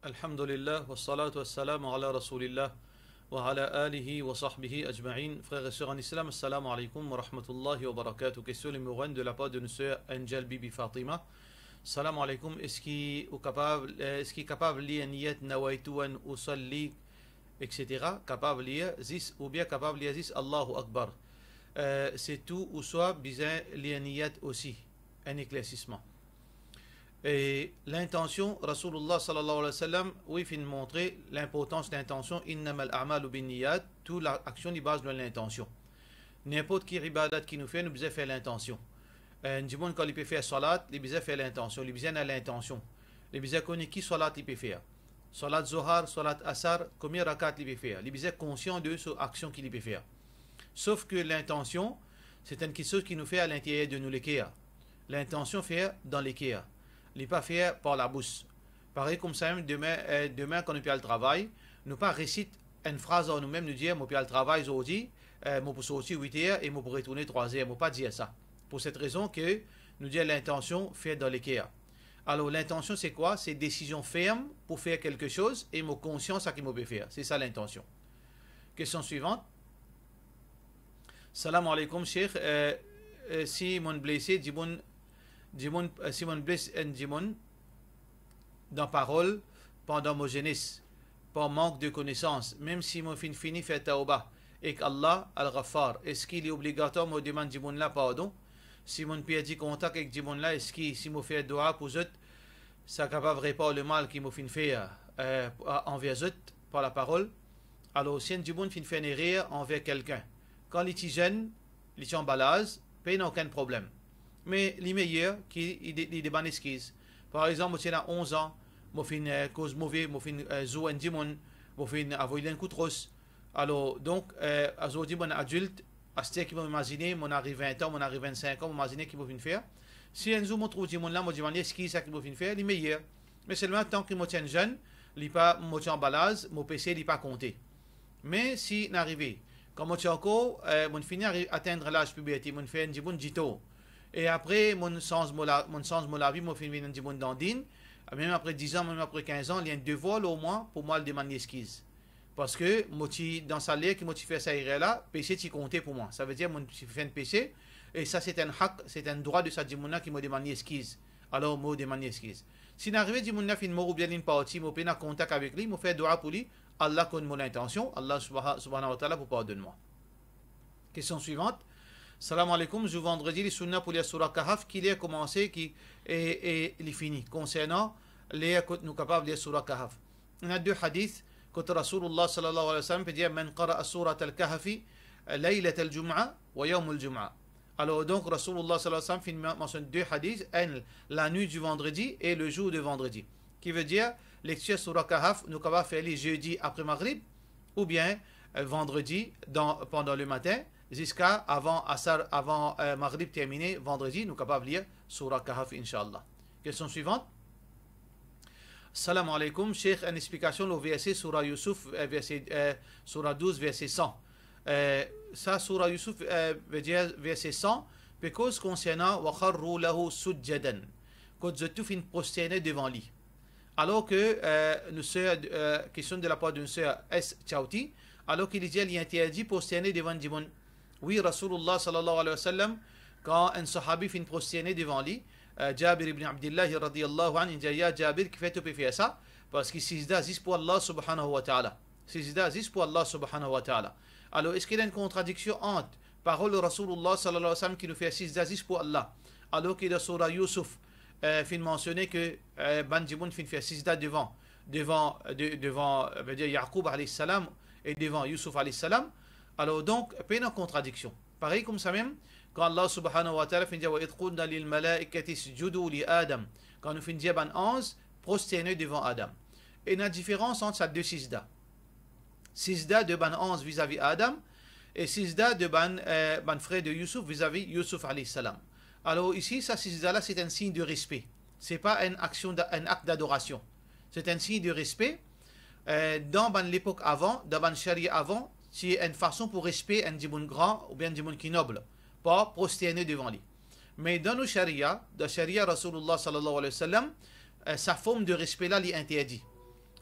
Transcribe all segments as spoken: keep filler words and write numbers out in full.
Alhamdulillah, wassalatu wassalamu ala Rasoulillah, wa ala alihi wa sahbihi ajma'in. Frères et sœurs en islam, assalamu alaikum wa rahmatullahi wa barakatuh. Question numéro un de la part de notre sœur Angel Bibi Fatima. Salam alaikum, eski ou kapav, eh, eski kapav lir niyat nawaitu an usalli, et cetera. Kapav lir zis, oubien kapav lir zis Allahu Akbar. Eh, se tou, ouswa bizin lir niyat osi? Un éclaircissement. E lintansion, Rasoulullah sallallahu alayhi wa sallam, wi, finn montre linportans lintansion, innamal a'malu binniyat, tou la-, aksion li baz lor lintansion. Ninport ki ibadat ki nou fer, nou bizin fer lintansion. Enn dimoun kan li pe fer salat, li bizin fer lintansion, li bizin ena lintansion. Li bizin kone ki salat li pe fer. Salat Zohar, salat Asar, konbien rakat li pe fer. Li bizin konsian de so aksion ki li pe fer. Sof ke lintansion, se enn kiksoz ki nou fer alinteryer de nou leker. Lintansion fer dan leker. Li pa fer par labous. Parey koumsamem, demin, eh, demin kan nou pe al travay, nou pa resit enn fraz ar noumem, nou dir, "Mo pe al travay zordi, eh, mo pou sorti wit er e mo pou retourne trwa zer." Mo pa dir sa. Pour cette raison ke nou dir lintansion fer dan leker. Alor, lintansion se kwa? Se desizion ferm pou fer kelke soz e mo konsian seki mo pe fer. Se sa lintansion. Kestion swivant. Salam alaikum, Sheikh. Eh, eh, si mo'nn blese dimoun, dimoun, eh, si mo'nn bles enn dimoun dan parol pandan mo zenes, par mank de konesans, mem si mo finn fini fer tawba ek Allah Al-Ghaffar, eski li obligatwar mo demann dimoun la pardon? Si mo'nn perdi kontak ek dimoun la, eski si mo fer dua pou zot, sa kapav repar lemal ki mo finn fer, eh, anver zot par laparol? Alor, si enn dimoun finn fer enn erer anver kelkenn, kan li ti zenn, li ti anba laz, pena okenn problem. Me li meyer ki li de-, li demann eskiz. Par exanp, mo ti ena onz an, mo finn, eh, koz move, mo finn, eh, zour enn dimoun, mo finn avoy li enn kout ros. Alor, donk, eh, azordi mo enn adilt, aster ki mo imazine, mo ariv vin an, mo ariv vinn-sink an, mo imazine ki mo finn fer. Si enn zour mo trouv dimoun la, mo demann li eskiz seki mo finn fer, li meyer. Me selman, tan ki mo ti enn zenn, li pa, mo ti anba laz, mo pese li pa konte. Me si inn arive, kan mo ti ankor, eh, mo'nn fini ari-, atenn laz piberte, mo'nn fer enn dimoun ditor. E apre, mo'nn sanz mo la-, mo'nn sanz mo lavi, mo finn vinn enn dimoun dan din. Mem apre diz an, mem apre kinz an, li enn devwar lor mwa pou mwa al demann li eskiz. Parski mo ti, dan sa ler ki mo ti fer sa erer la, pese ti konte pou mwa. Savedir mo'nn ti fer enn pese, e sa se enn hak, se enn drwa de sa dimoun la ki mo demann li eskiz. Alor mo demann li eskiz. Si inn arive dimoun la finn mor oubien linn parti, mo pena kontak avek li, mo fer dua pou li, Allah konn mo lintansion, Allah subha-, subhanahu wa ta'ala pou pardonn mwa. Kestion swivant. Salam alaikum, zour vandredi, li sunna pou lir soura Kahf, ki ler koumanse, ki, e, e li fini? Konsernan ler kot nou kapav lir soura Kahf. Ena de hadith kot Rasoulullah sallallahu alayhi wa sallam pe dir, "Man qara'a surat al-Kahfi laylat al-jum'a wa yawm al-jum'a." Alor, donk, Rasoulullah sallallahu alayhi wa sallam finn man-, mansionn de hadith, enn lanwit di vandredi e le zour de vandredi. Ki vedir, lektir soura Kahf, nou kapav fer li zedi apre Maghrib, oubien, eh, vandredi dan, pandan lematin, ziska avan Asar, avan, eh, Maghrib termine, vandredi, nou kapav lir soura Kahf, inshallah. Kestion swivant. Salam alaikum, Sheikh, enn explikasion lor verse soura Youssouf, eh, verse, eh, soura douz, verse san. Eh, sa soura Youssouf, eh, vedir verse san, pe koz konsernan "Wa kharru lahu sujjadan", kot zot tou finn prosterne devan li. Alor ke, eh, nou ser, eh, kestion de lapar de nou ser S Chauti, alor ki li dir li interdi prosterne devan dimoun. Wi, Rasoulullah sallallahu alayhi wa sallam, kan enn sahabi finn prosterne devan li, eh, Jabir ibn Abdillah radiyallahu anhu, li dir, "Ya Jabir, kifer to pe fer sa?" Parski sizda zis pou Allah subhanahu wa ta'ala. Sizda zis pou Allah subhanahu wa ta'ala. Alor, eski ena enn kontradiksion ant parol Rasoulullah sallallahu alayhi wa sallam ki nou fer sizda zis pou Allah, alor ki dan soura Youssouf, eh, finn mansione ke, eh, bann dimoun finn fer sizda devan, devan, de-, devan, eh, vedir Yakoub alayhi salam e devan Youssouf alayhi salam. Alor donk, pena kontradiksion. Parey koumsamem, kan Allah subhanahu wa ta'ala finn dir, "Wa idh qulna lil malaikati isjudu li Adam", kan nou finn dir bann anz, prosterne devan Adam. Ena diferans ant sa de sizda. Sizda de bann anz vizavi Adam e sizda de bann, eh, bann frer de Youssouf vizavi Youssouf alayhi salam. Alor isi, sa sizda la, se enn sign de respe. Se pa enn aksion da-, enn akt d'adorasion. Se enn sign de respe. Eh, dan bann lepok avan, dan bann sharia avan, ti enn fason pou respe enn dimoun gran oubien enn dimoun ki nob, par prosterne devan li. Me dan nou sharia, dan sharia Rasoulullah sallallahu alayhi wa sallam, eh, sa form de respe la, li interdi.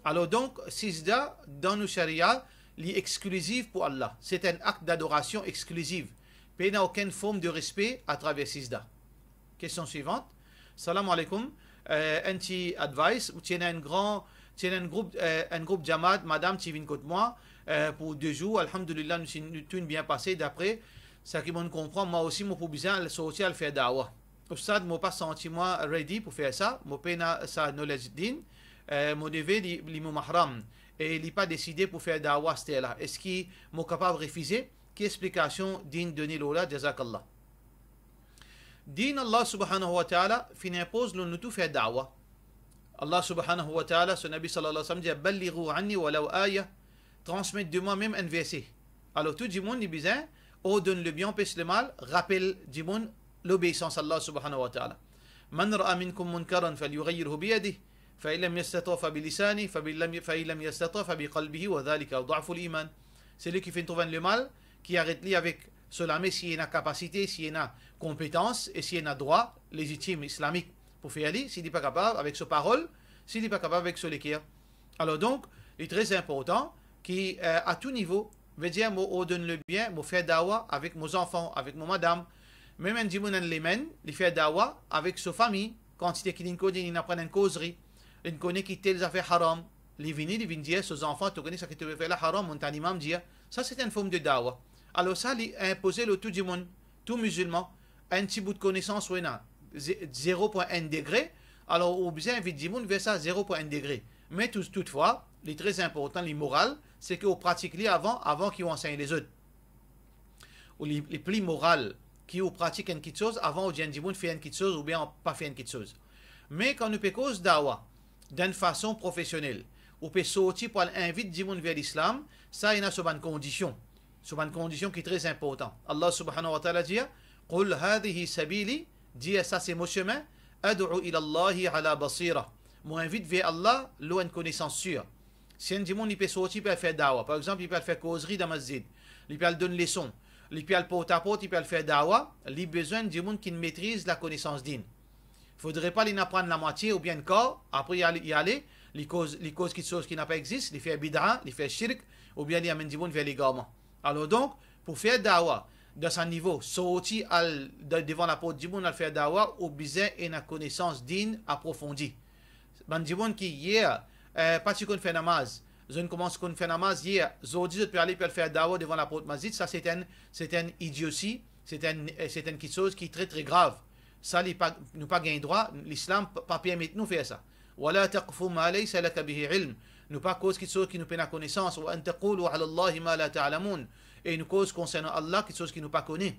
Alor donk, sijda dan nou sharia, li exkliziv pou Allah. Se enn akt dadorasion exkliziv. Pena okenn form de respe atraver sijda. Kestion swivant. Salam aleykoum. Eh, enn ti advice, ti ena enn gran, ti ena enn group, eh, enn group jamaat, madam ti vinn kot mwa, eh, pou de zour, alhamdulillah, nou ti, nou, tou inn bien pase, dapre seki mo'nn konpran, mwa osi mo pou bizin al sorti al fer dawa. Oustad, mo pa santi mwa ready pou fer sa, mo pena sa knowledge din, eh, mo neve li, li mo mahram, e li pa deside pou fer dawa aster la. Eski mo kapav refize? Ki explikasion din done lor la? Jazakallah. Din Allah subhanahu wa ta'ala finn inpoz lor nou tou fer dawa. Allah subhanahu wa ta'ala, so Nabi sallallahu alayhi wa sallam dir, "Ballighu anni walaw aya." Transmet de mwa mem enn verse. Alor tou dimoun li bizin ordonn lebien, anpes lemal, rapel dimoun lobeisans Allah subhanahu wa ta'ala. "Man ra'a minkum munkaran falyughayyirhu biyadihi, fa in lam yastati' fa bilisanihi, fa in lam, fa in lam yastati' fa biqalbihi, wa dhalika ad'aful iman." Seki finn trouv enn lemal, ki aret li avek so lame, si ena kapasite, si ena konpetans e si ena drwa lezitim islamik pou fer li, si li pa kapav avek so parol, si li pa kapav avek so leker. Alor donk, li tre inportan ki, eh, a tou nivo, vedir mo ordonn lebien, mo fer dawa avek mo zanfan, avek mo madam. Mem enn dimoun enn lemem, li fer dawa avek so fami, kantite ki linn kone, linn aprann enn kozri, linn kone ki tel zafer haram, li vini, li vinn dir so zanfan, to kone seki to pe fer la haram, monn tann imam dir. Sa se enn form de dawa. Alor sa, li inpoze lor tou dimoun, tou mizilman, enn ti bout konesans ou ena, ze-, zero pwin enn degre, alor ou bizin invit dimoun ver sa zero pwin enn degre. Me tou-, toutfwa, li tre inportan, li moral, seki ou pratik li avan, avan ki ou ansegn lezot. Ou li, li pli moral ki ou pratik enn kitsoz avan ou dir enn dimoun fer enn kitsoz oubien pa fer enn kitsoz. Me kan nou pe koz dawa dan enn fason profesionel, ou pe sorti pou al invit dimoun ver Lislam, sa ena so bann kondision. So bann kondision ki tre inportan. Allah subhanahu wa ta'ala dir, "Qul hadhihi sabili", dir sa se mo semin, "ad'u ila Allahi ala basira." Mo invit ver Allah lor enn konesans sir. Si enn dimoun li pe sorti pou al fer dawa, par exanp, li pe al fer kozri dan masjid, li pe al donn leson, li pe al portaport, li pe al fer dawa, li bizin dimoun ki metriz lakonesans din. Fodre pa li aprann lamwatie oubien enn kar, apre li ale, li ale, li koz, li koz kitsoz ki napa exis, li fer bida, li fer shirk, oubien li amenn dimoun ver legarman. Alor donk, pou fer dawa dan sa nivo, sorti al de-, devan laport dimoun al fer dawa, ou bizin ena konesans din aprofondi. Bann dimoun ki yer, eh, pa ti konn fer namaz, zot inn koumans konn fer namaz yer, zordi zot pe ale, pe al fer dawa devan laport masjid, sa se enn, se enn idiosi, se enn, eh, se enn kitsoz ki tre, tre grav. Sa li pa, nou pa gagn drwa, Lislam pa, pa permet nou fer sa. "Wala taqfu ma laysa laka bihi ilm." Nou pa koz kitsoz ki nou pena konesans. "Wa an taqulu ala Allahi ma la ta'lamun." E nou koz konsernan Allah kitsoz ki nou pa kone.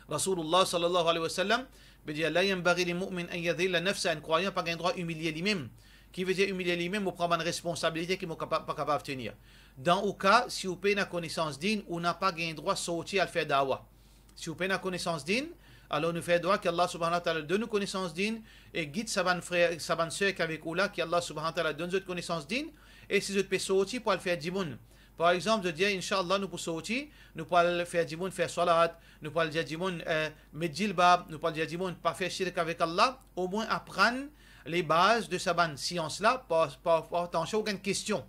Rasoulullah sallallahu alayhi wa sallam pe dir, "La yanbaghi li mu'min an yadhilla nafsa." Enn krwayan pa gagn drwa imilie limem. Ki vedir imilie limem, ou pran bann responsabilite ki mo kapa-, pa kapav tenir. Dan ou ka, si ou pena konesans din, ou napa gagn drwa sorti al fer dawa. Si ou pena konesans din, alor nou fer dwa ki Allah subhanahu wa ta'ala donn ou konesans din, e gid sa bann frer, sa bann ser ki avek ou la, ki Allah subhanahu wa ta'ala donn zot konesans din, e si zot pe sorti pou al fer dimoun. Par exanp, zot dir, "Inshallah, nou pou sorti, nou pou al fer dimoun fer swalat, nou pou al dir dimoun, eh, met jilbab, nou pou al dir dimoun pa fer shirk avek Allah." Omwin aprann le baz de sa bann sians la, par, par, par atansion ou gagn kestion.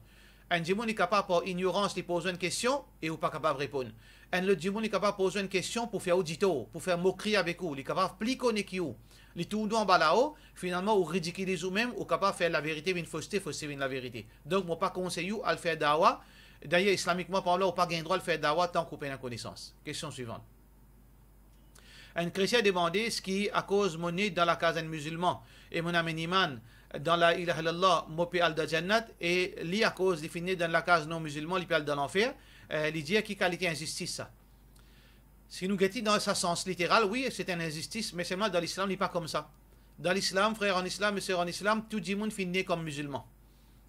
Enn dimoun li kapav par ignorans li poz ou enn kestion e ou pa kapav reponn. Enn lot dimoun li kapav poz ou enn kestion pou fer ou ditor, pou fer mokri avek ou, li kapav pli kone ki ou. Li tourn ou anba lao, finalman ou ridikiliz oumem, ou kapav fer laverite vinn foste, foste vinn laverite. Donk mo pa konsey ou al fer dawa. Dayer, islamikman parlan, ou pa gagn drwa al fer dawa tan ki ou pena konesans. Kestion swivant. Enn kretien demande, eski akoz mo ne dan lakaz enn mizilman e mo amenn iman dan la ilaha illallah, mo pe al dan jannat, e li akoz li finn ne dan lakaz non mizilman, li pe al dan lanfer? Eh, li dir, ki kalite inzistis sa? Si nou gete dan sa sans literal, wi, se enn inzistis, me selman dan Lislam, li pa koumsa. Dan Lislam, frer an Islam e ser an Islam, tou dimoun finn ne kom mizilman.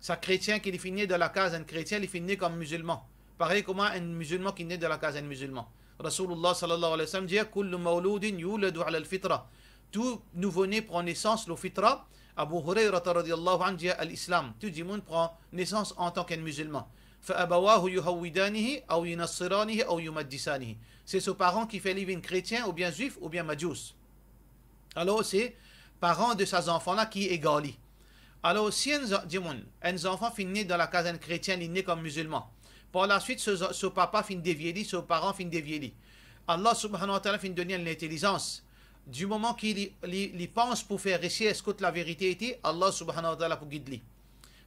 Sa kretien ki li finn ne dan lakaz enn kretien, li finn ne kom mizilman. Parey kouma enn mizilman ki ne dan lakaz enn mizilman. Rasoulullah sallallahu alayhi wa sallam dir, "Kullu mawludin yuladu ala al-fitra." Tou nouvo ne pran nesans lor fitra. Abu Hurayra radiyallahu anhu dir, "Al-Islam." Tou dimoun pran nesans antan ki enn mizilman. "Fa abawahu yuhawwidanihi aw yunassiranihi aw yumajjisanihi." Se so paran ki fer li vinn kretien, oubien zwif, oubien majous. Alor, se paran de sa zanfan la ki egar li. Alor, si enn za-, dimoun, enn zanfan finn ne dan lakaz enn kretien, li ne kom mizilman. Par laswit, so, so papa finn devie li, so paran finn devie li. Allah subhanahu wa ta'ala finn donn li enn lintelizans. Di moman ki li, li, li pans pou fer resers kot laverite ete, Allah subhanahu wa ta'ala pou gid li.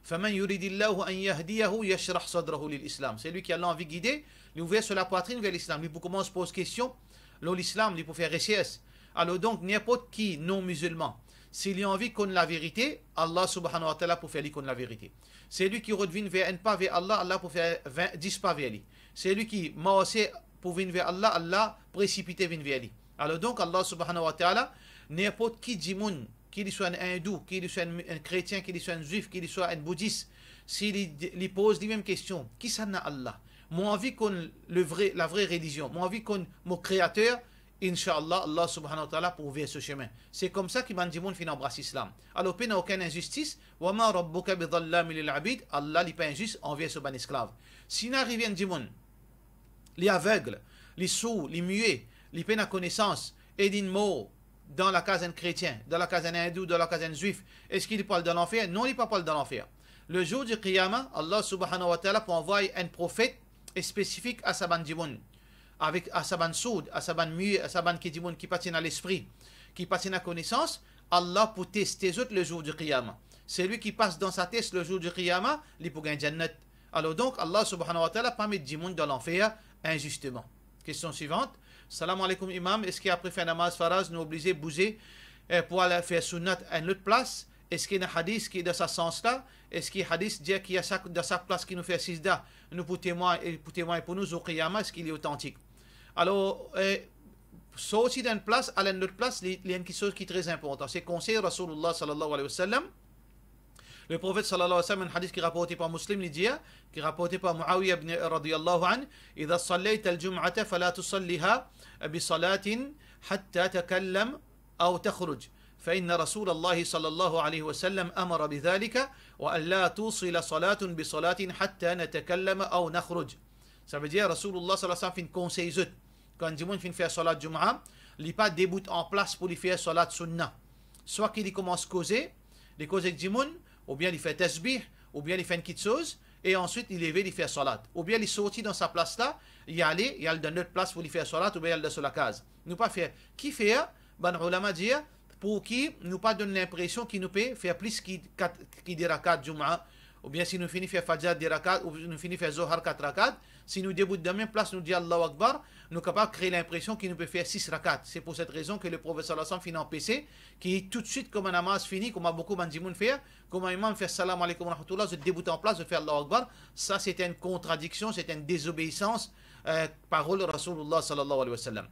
Faman yuridillahu an yahdiyahu yashrah sadrahu lil Islam. Selwi ki Allah anvi gide, li ouver so lapwatrinn ver Lislam. Li pou koumans poz kestion lor Lislam, li pou fer resers. Alor donk, ninport ki non-mizilman, si li anvi konn laverite, Allah subhanahu wa ta'ala pou fer li konn laverite. Selwi ki rod vinn ver enn pa ver Allah, Allah pou fer vin, dis pa ver li. Selwi ki marse pou vinn ver Allah, Allah presipite vinn ver li. Alor donk, Allah subhanahu wa ta'ala, ninport ki dimoun, ki li swa enn indou, ki li swa enn, enn kretien, ki li swa enn zwif, ki li swa enn boudis, si li, li poz limem kestion, kisannla Allah? Mo anvi konn le vre, lavre relizion, mo anvi konn mo Kreater, inshallah, Allah subhanahu wa ta'ala pou ouver so sime. Se koumsa ki bann dimoun finn anbras Islam. Alor, pena okenn inzistis, wa ma rabbuka bi dhallamin lil abid, Allah li pa inzis anver so bann esklav. Si inn ariv enn dimoun, li aveg, li sour, li mie, li pena konesans, e linn mor dan lakaz enn kretien, dan lakaz enn indou, dan lakaz enn zwif, eski li pou al dan lanfer? Non, li pa pou al dan lanfer. Le zour di Qiyama, Allah subhanahu wa ta'ala pou anvway enn profet spesifik a sa bann dimoun, avek, a sa bann sourd, a sa bann mie, a sa bann ki dimoun ki pa ti ena lespri, ki pa ti ena konesans, Allah pou teste zot le zour di Qiyama. Selwi ki pas dan sa tes le zour di Qiyama, li pou gagn Jannat. Alor donk, Allah subhanahu wa ta'ala pa met dimoun dan lanfer inzisteman. Kestion swivant. Salam aleykoum imam, eski apre fer namaz faraz, nou oblize bouze, eh, pou al fer sunnat enn lot plas? Eski ena hadis ki dan sa sans la? Eski hadis dir ki a sak, dan sak plas ki nou fer sizda, nou pou temwagn, e pou temwagn pou nou zour Qiyama, eski li otantik? Alor, eh, sorti dan enn plas, al enn lot plas, li, li enn kiksoz ki tre inportan. Se konsey Rasoulillah sallallahu alayhi wa sallam. Le Profet sallallahu alayhi wa sallam, enn hadis ki raporte par Muslim, li dir, ki raporte par Muawiya ibn radiyallahu anhu, "Idha sallayta al-jum'ata fala tusalliha bi salatin hatta takallam aw takhruj, fa inna Rasulallahi sallallahu alayhi wa sallam amara bi dhalika, wa an la tusila salatun bi salatin hatta natakallama aw nakhruj." Savedir, Rasoulillah sallallahu alayhi wa sallam finn konsey zot, kan dimoun finn fer salat Jumaa, li pa debout an plas pou li fer salat sunna. Swa ki li koumans koze, li koz ek dimoun, oubien li fer tasbih, oubien li fer enn kiksoz, e answit li leve, li fer salat. Oubien li sorti dan sa plas la, li ale, li al dan lot plas pou li fer salat, oubien li al dan so lakaz. Nou pa fer. Kifer, bann oulama dir, pou ki nou pa donn linpresion ki nou pe fer plis ki kat, ki de rakat Jumaa, oubien si nou fini fer Fajr de rakat, ou nou fini fer Zohar kat rakat, si nou debout dan mem plas, nou dir Allahu Akbar, nou kapav kree linpresion ki nou pe fer sis rakat. Se pou set rezon ke le Profet sallallahu alayhi wa sallam finn anpese ki toutswit kouma namaz fini, kouma boukou bann dimoun fer, kouma imam fer salam aleykoum wa rahmatullah, zot debout an plas, zot fer Allahu Akbar, sa se enn kontradiksion, se enn dezobeisans, eh, parol Rasoulillah sallallahu alayhi wa sallam.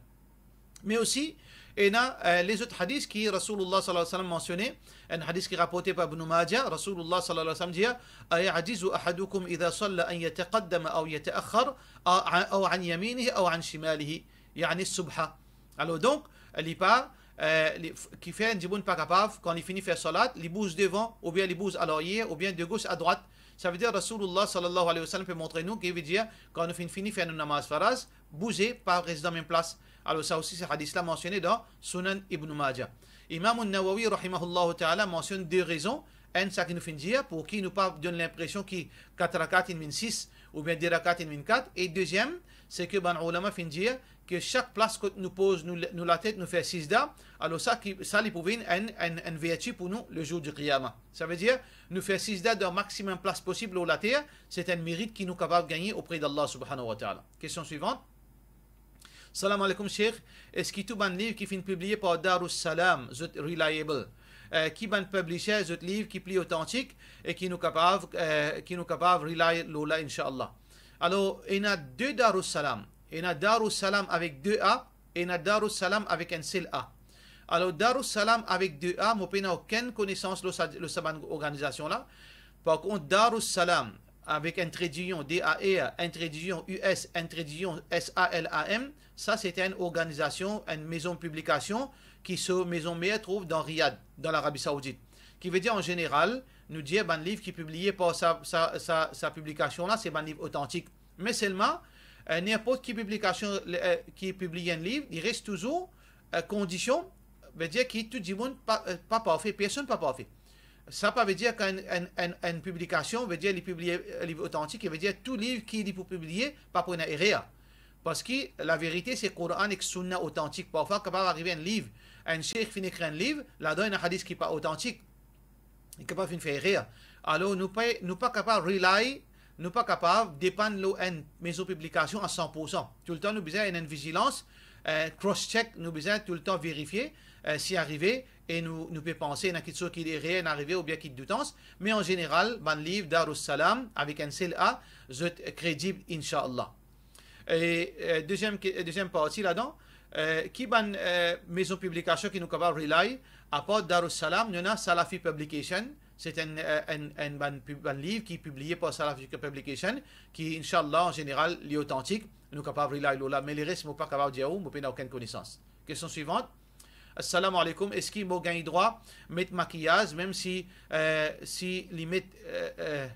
Me osi, ena, eh, lezot hadis ki Rasoulillah sallallahu alayhi wa sallam mansione, enn hadis ki raporte par Ibn Majah, Rasoulillah sallallahu alayhi wa sallam dir, "Aya'jizu ahadukum idha salla an yataqaddama aw yata'akhkhar, aw, aw an yaminihi aw an shimalihi, ya'ni subha." Alor donk, li pa, eh, li, kifer enn dimoun pa kapav, kan li fini fer salat, li bouz devan, oubien li bouz a laryer, oubien de gos a drwat. Savedir, Rasoulillah sallallahu alayhi wa sallam pe montre nou ki vedir, kan nou finn fini fer nou namaz faraz, bouze, pa res dan mem plas. Alor sa osi, se hadis la mansione dan Sunan Ibn Majah. Imam An-Nawawi, rahimahullahu ta'ala, mansionn de rezon. Enn, sa ki nou finn dir, pou ki nou pa donn linpresion ki kat rakat inn vinn sis, oubien de rakat inn vinn kat. E deziem, se ke bann oulama finn dir ke sak plas kot nou poz nou, nou latet, nou fer sizda, alor sa ki, sa li pou vinn enn, enn, enn verti pou nou le zour di Qiyama. Savedir, nou fer sizda dan maximum plas posib lor later, se enn merit ki nou kapav gagne auprès d'Allah subhanahu wa ta'ala. Kestion swivant. Salam aleykoum, Sheikh. Eski tou bann liv ki finn pibliye par Darus Salam, zot reliable? Eh, ki bann publisher zot liv ki pli otantik e ki nou kapav, eh, ki nou kapav rely lor la, inshallah? Alor, ena de Darus Salam. Ena Darus Salam avek de A, ena Darus Salam avek enn sel A. Alor, Darus Salam avek de A, mo pena okenn konesans lor sa, lor sa bann organizasion la. Par kont, Darus Salam, avek enn tredizyon, D A R, enn tredizyon U S, enn tredizyon S A L A M, sa se enn organizasion, enn mezon piblikasion ki so mezon mer trouv dan Riyad, dan Larabi Saoudit. Ki vedir, an zeneral, nou dir bann liv ki pibliye par sa, sa, sa, sa piblikasion la, se bann liv otantik. Me selman, eh, ninport ki piblikasion, eh, ki pibliye enn liv, li res touzour, eh, kondision, vedir ki tou dimoun pa, eh, pa parfe, personn pa parfe. Sa pa vedir kan enn, enn, enn, enn piblikasion, vedir li pibliye, li otantik, vedir tou liv ki li pou pibliye, pa pou ena erer. Parski laverite, se Koran ek Sunna otantik. Parfwa, kapav arive enn liv, enn sheikh finn ekrir enn liv, ladan ena hadis ki pa otantik. Li kapav finn fer erer. Alor, nou pa, nou pa kapav rely, nou pa kapav depann lor enn mezon piblikasion a san poursan. Toultan, nou bizin enn, enn vizilans, eh, cross check, nou bizin toultan verifie, eh, si arive, e nou, nou pe panse ena kiksoz ki erer inn arive oubien ki doutans, me an zeneral, bann liv Darussalam, avek enn sel A, zot kredib, inshallah. E, eh, deziem ke-, deziem parti ladan, eh, ki bann, eh, mezon piblikasion ki nou kapav rely, apar Darussalam, nou ena Salafi Publication, se enn, eh, enn, enn bann pib-, bann liv ki pibliye par Salafi Publication, ki, inshallah, an zeneral, li otantik, nou kapav rely lor la, me leres, mo pa kapav dir ou, mo pena okenn konesans. Kestion swivant. Assalamu alaikum, eski mo gagn drwa met makiyaz, mem si, eh, si li met, eh, eh,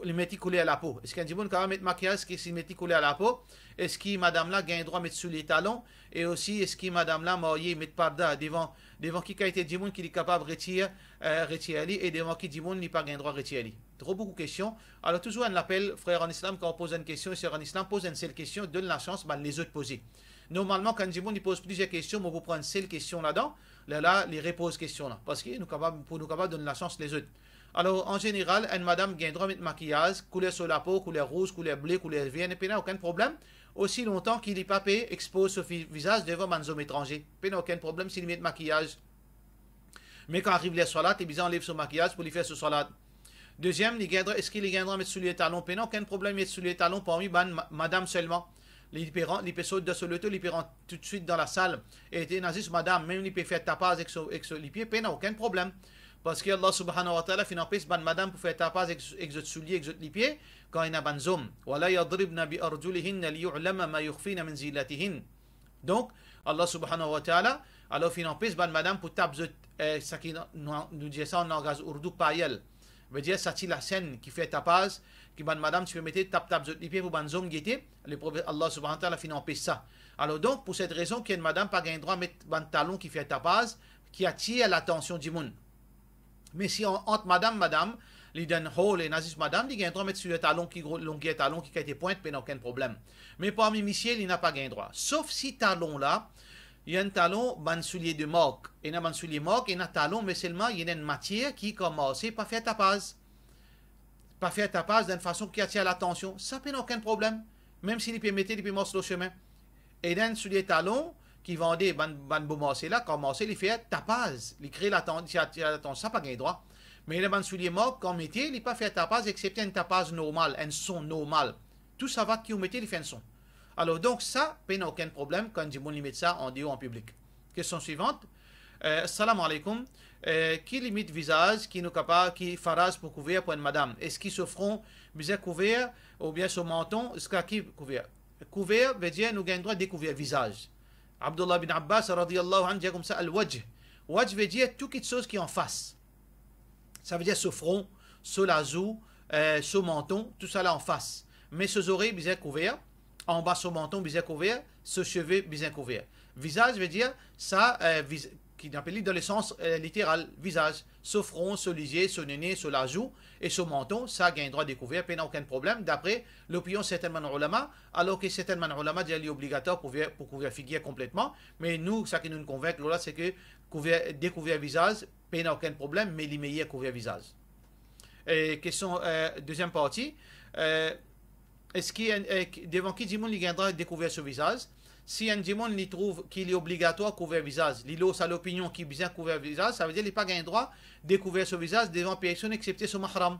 li meti kouler lapo? Eski enn dimoun kapav met makiyaz ki si meti kouler lapo? Eski madam la gagn drwa met soulie talon? E osi, eski madam la marye met parda? Devan, devan ki kalite dimoun ki li kapav retir, eh, retir li, e devan ki dimoun li pa gagn drwa retir li? Tro boukou kestion. Alor, touzour enn lapel, frer an Islam, kan ou poz enn kestion, ser an Islam, poz enn sel kestion, donn lasans bann lezot poze. Normalman, kan enn dimoun li poz plizier kestion, mo pou pran enn sel kestion ladan, lerla li repoz kestion la. Parski nou kapav, pou nou kapav donn lasans lezot. Alor, an zeneral, enn madam gagn drwa met makiyaz, kouler so lapo, kouler rouz, kouler ble, kouler ver, pena okenn problem, osi lontan ki li pa pe expoz so vi-, vizaz devan bann zom etranze. Pena okenn problem si li met makiyaz. Me kan ariv ler swalat, li bizin anlev so makiyaz pou li fer so swalat. Deziem, li gagn drwa, eski li gagn drwa met soulie talon? Pena okenn problem met soulie talon parmi bann ma-, madam selman. Li pe rant, li pe sot dan so loto, li pe rant toutswit dan lasal. E ena zis madam, mem li pe fer tapaz ek so, ek so lipie, pena okenn problem. Parski Allah subhanahu wa ta'ala finn anpes bann madam pou fer tapaz ek, ek zot soulie, ek zot lipie, kan ena bann zom. Wala yadribna bi arjulihinna liyu'lama ma yukhfina min zinatihin. Donk, Allah subhanahu wa ta'ala, alor finn anpes bann madam pou tap zot, eh, saki nou, nou, nou dir sa an langaz ourdou, payal. Vedir sa ti lasenn ki fer tapaz, ki bann madam ti pe mete tap, tap zot lipie pou bann zom gete, le prof-, Allah subhanahu wa ta'ala finn anpes sa. Alor donk, pou set rezon, ki enn madam pa gagn drwa met bann talon ki fer tapaz, ki atir latansion dimoun. Me si an-, ant madam, madam, li dan hall, ena zis madam, li gagn drwa met soulie talon ki gro, longer talon ki kalite pwint, pena okenn problem. Me parmi misie, li napa gagn drwa. Sof si talon la, li enn talon, bann soulie de mark. Ena bann soulie mark, ena talon, me selman, li ena enn matier ki, kan marse, pa fer tapaz. Pa fer tapaz dan enn fason ki atir latansion. Sa pena okenn problem. Mem si li pe mete, li pe mars lor sime. Ena enn soulie talon ki vande bann, bann bo marse la, kan marse li fer tapaz, li kre latan-, ti atir latansion, sa pa gagn drwa. Me ena bann soulie mark, kan mete, li pa fer tapaz, exsepte enn tapaz normal, enn son normal. Tou savat ki ou mete, li fer enn son. Alor donk sa, pena okenn problem kan dimoun li met sa andeor an piblik. Kestion swivant. Eh, salam alaikum. Eh, ki limit vizaz ki nou kapav, ki faraz pou kouver pou enn madam? Eski so fron bizin kouver oubien so manton, ziska ki kouver? Kouver vedir nou gagn drwa dekouver vizaz. Abdullah bin Abbas radiyallahu anhu dir koumsa, al-wajh. Wajh vedir tou kiksoz ki anfas. Sa vedir so fron, so lazou, eh, so manton, tousala anfas. Me so zorey bizin kouver, anba so manton bizin kouver, so seve bizin kouver. Vizaz vedir sa, eh, viz-, ki nou apel li dan lesans, eh, literal, vizaz, so fron, so lizie, so nene, so lazou e so manton, sa gagn drwa dekouver, pena okenn problem, dapre lopinion sertenn bann oulama, alor ki sertenn bann oulama dir li obligatwar pou ver-, pou kouver figir konpletman, me nou, sa ki nou konvink lor la, se ki kouver, dekouver vizaz, pena okenn problem, me li meyer kouver vizaz. E kestion, eh, deziem parti, eh, eski enn, eh, ki, devan ki dimoun li gagn drwa dekouver so vizaz? Si enn dimoun li trouv ki li obligatwar kouver vizaz, li lor sa lopinion ki bizin kouver vizaz, sa vedir li pa gagn drwa dekouver so vizaz devan personn exsepte so mahram.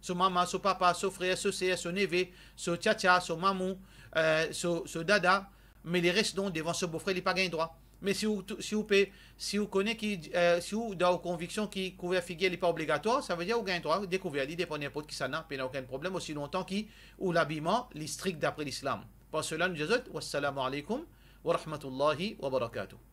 So mama, so papa, so frer, so ser, so neve, so tiatia, so mamou, eh, so, so dada, me leres non, devan so bofrer, li pa gagn drwa. Me si ou tou-, si ou pe, si ou kone ki, eh, si ou dan ou konviksion ki kouver figir li pa obligatwar, sa vedir ou gagn drwa dekouver li, depan ninport kisannla, pena okenn problem, osi lontan ki ou labiman li strik dapre Lislam. Par sela, nou dir zot, wassalamu alaikum wa rahmatullahi wa barakatuh.